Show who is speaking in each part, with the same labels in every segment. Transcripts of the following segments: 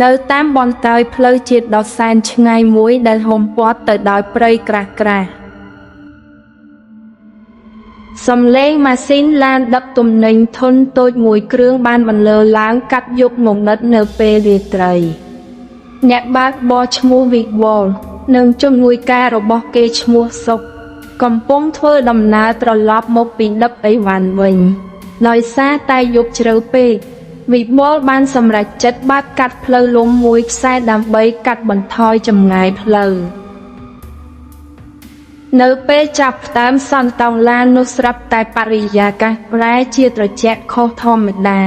Speaker 1: នៅតាមបណ្ដោយផ្លូវជាតិដ៏សែនឆ្ងាយមួយដែលហ៊ុមព័ទ្ធទៅដោយព្រៃក្រាស់ៗ សំឡេងម៉ាស៊ីនឡានដឹកទំនិញធុនតូចមួយគ្រឿងបានបន្លឺឡើងកាត់យប់ងងឹតនៅពេលរាត្រី អ្នកបើកបរឈ្មោះវិវលនិងជំនួយការរបស់គេឈ្មោះសុក កំពុងធ្វើដំណើរត្រឡប់មកពីដឹកអីវ៉ាន់វិញ ដោយសារតែយប់ជ្រៅពេក វិបុលបានសម្រេចចិត្តបើកកាត់ផ្លូវលំមួយខ្សែដើម្បីកាត់បន្ថយចម្ងាយផ្លូវ នៅពេលចាប់ផ្ដើមសន្តោងឡាននោះស្រាប់តែបរិយាកាសប្រែជាត្រជាក់ខុសធម្មតា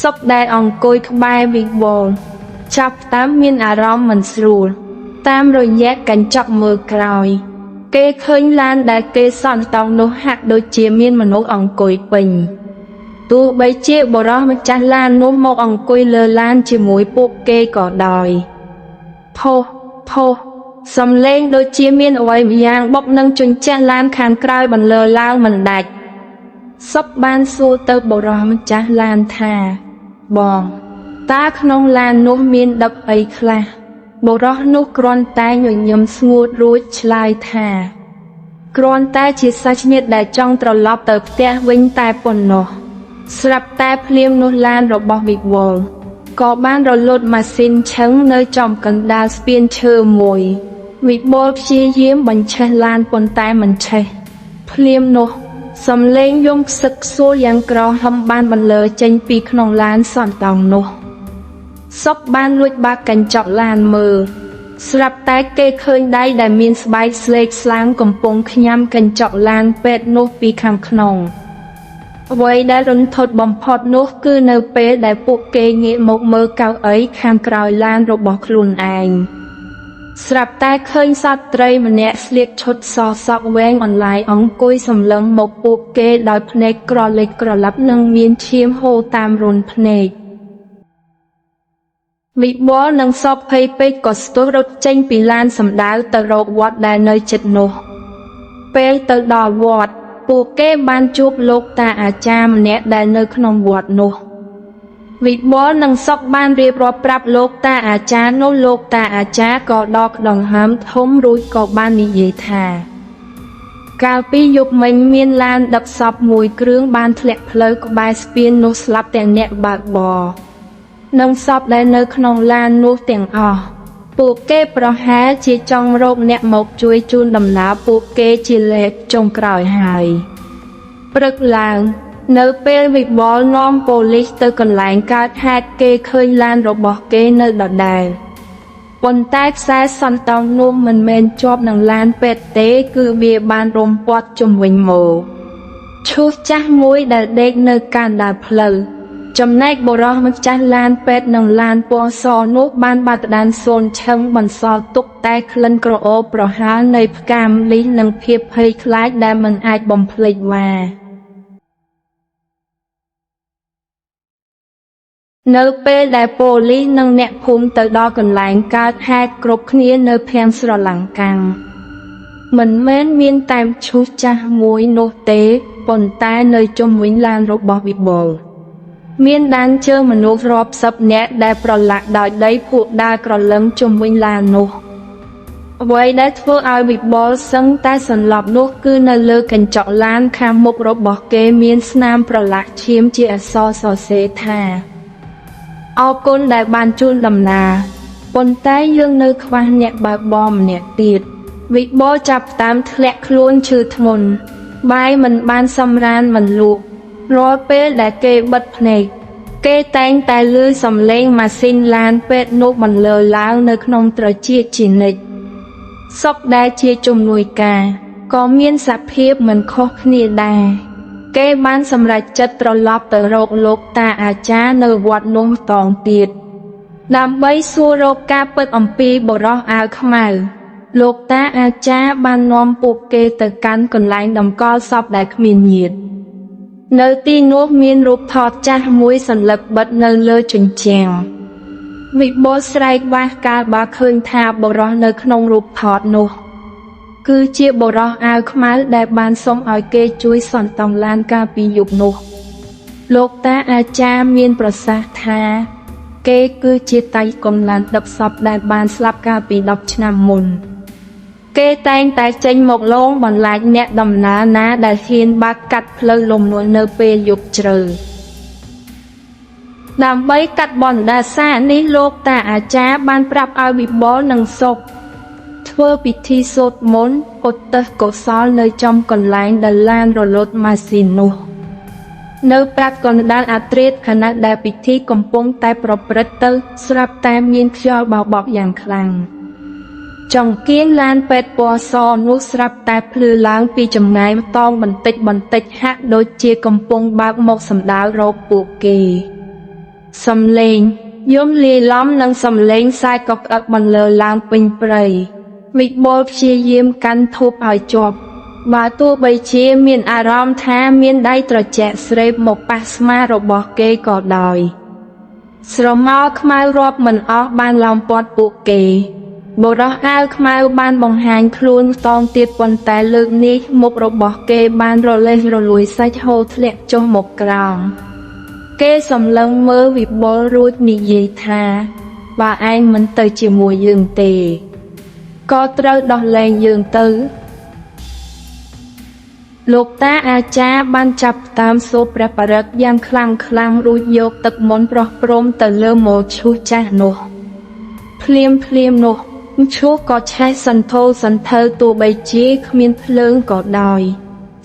Speaker 1: សុកដែលអង្គុយក្បែរវិបុលចាប់ផ្ដើមមានអារម្មណ៍មិនស្រួល តាមរយៈកញ្ចក់មើលក្រោយ គេឃើញឡានដែលគេសន្តោងនោះហាក់ដូចជាមានមនុស្សអង្គុយពេញ ទោះបីជាបុរសម្ចាស់ឡាននោះមកអង្គុយលើឡានជាមួយពួកគេក៏ដោយ ផុសផុសសំឡេងដូចជាមានអ្វីម្យ៉ាងបុកនឹងជញ្ជាំងឡានខាងក្រោយបន្លឺឡើងមិនដាច់ សុកបានសួរទៅបុរសម្ចាស់ឡានថា បងតើក្នុងឡាននោះមានដឹកអីខ្លះ បុរសនោះគ្រាន់តែញញឹមស្ងួតរួចឆ្លើយថា គ្រាន់តែជាសាច់ញាតិដែលចង់ត្រឡប់ទៅផ្ទះវិញតែប៉ុណ្ណោះ ស្រាប់តែភ្លាមនោះឡានរបស់វិវលក៏បានរលត់ម៉ាស៊ីនឈឹងនៅចំកណ្ដាលស្ពានឈើមួយ វិបុលព្យាយាមបញ្ឆេះឡានប៉ុន្តែមិនឆេះ ភ្លាមនោះសំឡេងយំខ្សឹកខ្សួលយ៉ាងក្រហមបានបន្លឺចេញពីក្នុងឡានសន្តោងនោះ សុកបានលួចបើកកញ្ចក់ឡានមើល ស្រាប់តែគេឃើញដៃដែលមានស្បែកស្លេកស្លាំងកំពុងខ្ញាំកញ្ចក់ឡានពេទ្យនោះពីខាងក្នុង អ្វីដែលរន្ធត់បំផុតនោះគឺនៅពេលដែលពួកគេងាកមកមើលកៅអីខាងក្រោយឡានរបស់ខ្លួនឯង ស្រាប់តែឃើញសត្វត្រីម្នាក់ស្លៀកឈុតសសក់វែងអន្លាយអង្គុយសម្លឹងមកពួកគេដោយភ្នែកក្រលេចក្រឡាប់និងមានឈាមហូរតាមរន្ធភ្នែក វិបុលនិងសពភ័យពេកក៏ស្ទុះរត់ចេញពីឡានសម្ដៅទៅរកវត្តដែលនៅជិតនោះ ពេលទៅដល់វត្ត ពួកគេបានជួបលោកតាអាចារ្យម្នាក់ដែលនៅក្នុងវត្តនោះ វិបុលនិងសុកបានរៀបរាប់ប្រាប់លោកតាអាចារ្យនោះលោកតាអាចារ្យក៏ដកដង្ហើមធំរួចក៏បាននិយាយថា កាលពីយប់មិញមានឡានដឹកសពមួយគ្រឿងបានធ្លាក់ផ្លូវក្បែរស្ពាននោះស្លាប់ទាំងអ្នកបើកបរ និងសពដែលនៅក្នុងឡាននោះទាំងអស់ ពួកគេប្រហែលជាចង់រកអ្នកមកជួយជូនដំណើរពួកគេជាលេខចុងក្រោយហើយ ព្រឹកឡើង នៅពេលវិបុលនាំប៉ូលីសទៅកន្លែងកើតហេតុគេឃើញឡានរបស់គេនៅដដែល ប៉ុន្តែខ្សែសន្តោងនោះមិនមែនជាប់នឹងឡានពេទ្យទេគឺវាបានរុំព័ទ្ធជុំវិញម៉ូឈូសចាស់មួយដែលដេកនៅកណ្ដាលផ្លូវ ចំណែកបុរសម្ចាស់ឡានពេទ្យនិងឡានពណ៌សនោះបានបាត់ដានសូនឈឹងបន្សល់ទុកតែក្លិនក្រអូបប្រហើរនៃផ្កាម្លិះនិងភាពភ័យខ្លាចដែលមិនអាចបំភ្លេចបាន នៅពេលដែលប៉ូលីសនិងអ្នកភូមិទៅដល់កន្លែងកើតហេតុគ្រប់គ្នានៅភាំងស្រឡាំងកាំង មិនមែនមានតែឈូសចាស់មួយនោះទេប៉ុន្តែនៅជុំវិញឡានរបស់វិបុល មានដានជើងមនុស្សរាប់សិបនាក់ដែលប្រឡាក់ដោយដីភក់ដើរក្រឡឹងជុំវិញឡាននោះ អ្វីដែលធ្វើឲ្យវិបុលសឹងតែសន្លប់នោះគឺនៅលើកញ្ចក់ឡានខាងមុខរបស់គេមានស្នាមប្រឡាក់ឈាមជាអក្សរសរសេរថា អរគុណដែលបានជូនដំណើរ ប៉ុន្តែយើងនៅខ្វះអ្នកបើកបរម្នាក់ទៀត វិបុលចាប់ផ្ដើមធ្លាក់ខ្លួនឈឺធ្ងន់ បាយមិនបានសម្រានមិនលក់ រាល់ពេលដែលគេបិទភ្នែក គេតែងតែឮសំឡេងម៉ាស៊ីនឡានពេទ្យនោះបន្លឺឡើងនៅក្នុងត្រចៀកជានិច្ច សុកដែលជាជំនួយការក៏មានសភាពមិនខុសគ្នាដែរ គេបានសម្រេចចិត្តត្រឡប់ទៅរកលោកតាអាចារ្យនៅវត្តនោះម្ដងទៀត ដើម្បីសួររកការពិតអំពីបុរសអាវខ្មៅ លោកតាអាចារ្យបាននាំពួកគេទៅកាន់កន្លែងតម្កល់សពដែលគ្មានញាតិ នៅទីនោះមានរូបថតចាស់មួយសន្លឹកបិទនៅលើជញ្ជាំង វិបុលស្រែកវះកាលបើឃើញថាបុរសនៅក្នុងរូបថតនោះ គឺជាបុរសអាវខ្មៅដែលបានសុំឲ្យគេជួយសន្តង់ឡានកាលពីយប់នោះ លោកតាអាចារ្យមានប្រសាសន៍ថា គេគឺជាតៃកុនឡានដឹកសពដែលបានស្លាប់កាលពី10ឆ្នាំមុនគេតែងតែចេញមកលងបន្លាចអ្នកដំណើរណាដែលហ៊ានបើកកាត់ផ្លូវលំនោះនៅពេលយប់ជ្រៅដើម្បីកាត់បណ្ដាសានេះលោកតាអាចារ្យបានប្រាប់ឲ្យវិបុលនិងសុខធ្វើពិធីសូត្រមន្តឧទ្ទិសកុសលនៅចំកន្លែងដែលឡានរលត់ម៉ាស៊ីននោះនៅប្រាក់កណ្ដាលអាត្រាតខណៈដែលពិធីកំពុងតែប្រព្រឹត្តទៅស្រាប់តែមានខ្យល់បោកបក់យ៉ាងខ្លាំងចង្កៀងឡានពេទ្យពណ៌សនោះស្រាប់តែភ្លឺឡើងពីចម្ងាយតងបន្តិចបន្តិចហាក់ដូចជាកំពុងបើកមកសម្ដៅរកពួកគេសំឡេងយំលាយឡំនិងសំឡេងខ្សែកក្អឹកបន្លឺឡើងពេញព្រៃវិបុលព្យាយាមកាន់ធូបឲ្យជាប់បើទោះបីជាមានអារម្មណ៍ថាមានដៃត្រជាក់ស្រេបមកប៉ះស្មារបស់គេក៏ដោយស្រមោលខ្មៅរាប់មិនអស់បានឡោមព័ទ្ធពួកគេបុរសអាវខ្មៅបានបង្ហាញខ្លួនតងទៀតប៉ុន្តែលើកនេះមុខរបស់គេបានរលេះរលួយសាច់ហូរធ្លាក់ចុះមកក្រោមគេសម្លឹងមើលវិបុលរួចនិយាយថាបើឯងមិនទៅជាមួយយើងទេក៏ត្រូវដោះលែងយើងទៅលោកតាអាចារ្យបានចាប់តាមសូត្រព្រះបរិត្តយ៉ាងខ្លាំងខ្លាំងរួចយកទឹកមន្តប្រោះព្រំទៅលើមឈូសចាស់នោះភ្លាមភ្លាមនោះឈូសក៏ឆេះសន្ធោសន្ធៅទោះបីជាគ្មានភ្លើងក៏ដោយ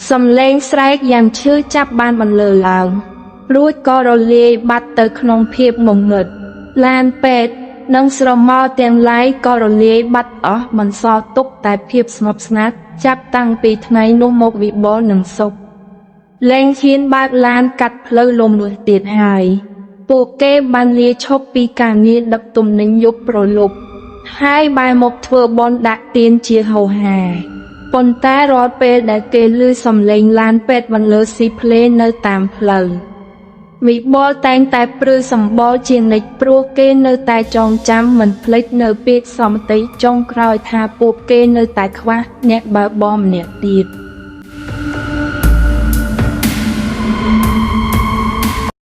Speaker 1: សំឡេងស្រែកយ៉ាងឈឺចាប់បានបន្លឺឡើងរួចក៏រលាយបាត់ទៅក្នុងភាពងងឹតឡានពេទ្យនិងស្រមោលទាំងឡាយក៏រលាយបាត់អស់បន្សល់ទុកតែភាពស្ងប់ស្ងាត់ចាប់តាំងពីថ្ងៃនោះមកវិបុលនិងសុខលែងហ៊ានបើកឡានកាត់ផ្លូវលំនោះទៀតហើយពួកគេបានលាឈប់ពីការងារដឹកទំនិញយប់ប្រលប់ហើយបែរមកធ្វើបុណ្យដាក់ទានជាហោហាប៉ុន្តែរាល់ពេលដែលគេឮសំឡេងឡានពេទ្យបន្លឺស៊ីភ្លេនៅតាមផ្លូវវិបុលតែងតែព្រឺសម្បុរជានិច្ចព្រោះគេនៅតែចងចាំមិនភ្លេចនៅពាក្យសម្ដីចុងក្រោយថាពួកគេនៅតែខ្វះអ្នកបើកបរម្នាក់ទៀត។